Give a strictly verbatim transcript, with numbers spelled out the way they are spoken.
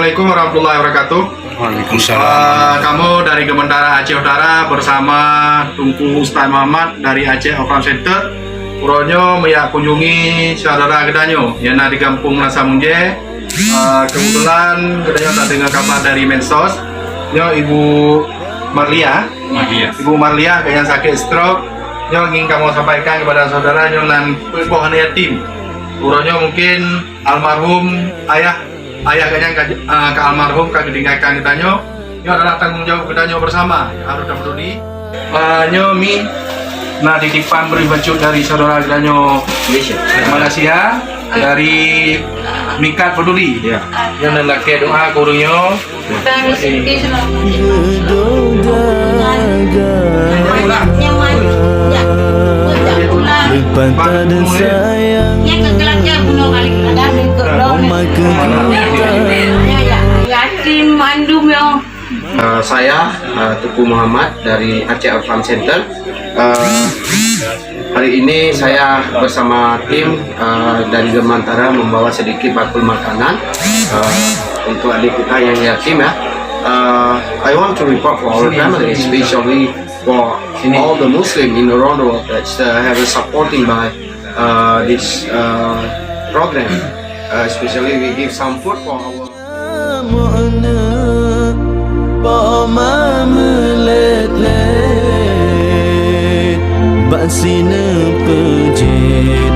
Assalamualaikum warahmatullahi wabarakatuh. Waalaikumsalam. Ah, kamoe dari Geumantara Aceh Utara bersama Teungku Ustaz Muhammad dari Aceh Oxfam Center. Uroe nyoe meuyak kunjungi syedara geutanyoe nyang na di Gampông Lasa Munjai. Ah, keubeutulan geutanyoe tadeungoe kaba dari medsos. Nyoe Ibu Marlia. Marlia. Ibu Marlia nyang sakét stroke. Nyoe ingin kamoe sampaikan kepada syedara nyoe nan peuet boh aneuk yatim. Uroe nyoe mungkin almarhum ayah, ayah geutanyoe ka, ah, ka almarhum ka geutinggalkan geutanyoe. Nyoe adalah tanggong jaweueb geutanyoe bersama nyang harôh tapeduli. Ah, nyoe mi na titipan bri bacut dari syedara geutanyoe Malaysia, dari Mikat Peduli. Ya. Nyoe nan lakée doa keu ureueng nyoe. Yatim mandum ya. Eh, saya, eh, Teungku Muhammad dari Aceh Oxfam Center. Eh, hari ini saya bersama tim, eh, dari Geumantara membawa sedikit bakul makanan, eh, untuk adik kita yang yatim ya. Eh, I want to report for our family, especially for all the Muslim in around the world that, uh, have a supporting by, uh, this, uh, program. Uh, especially we give some food for our Meu'na poma meulet-let bak sineuk peujeuet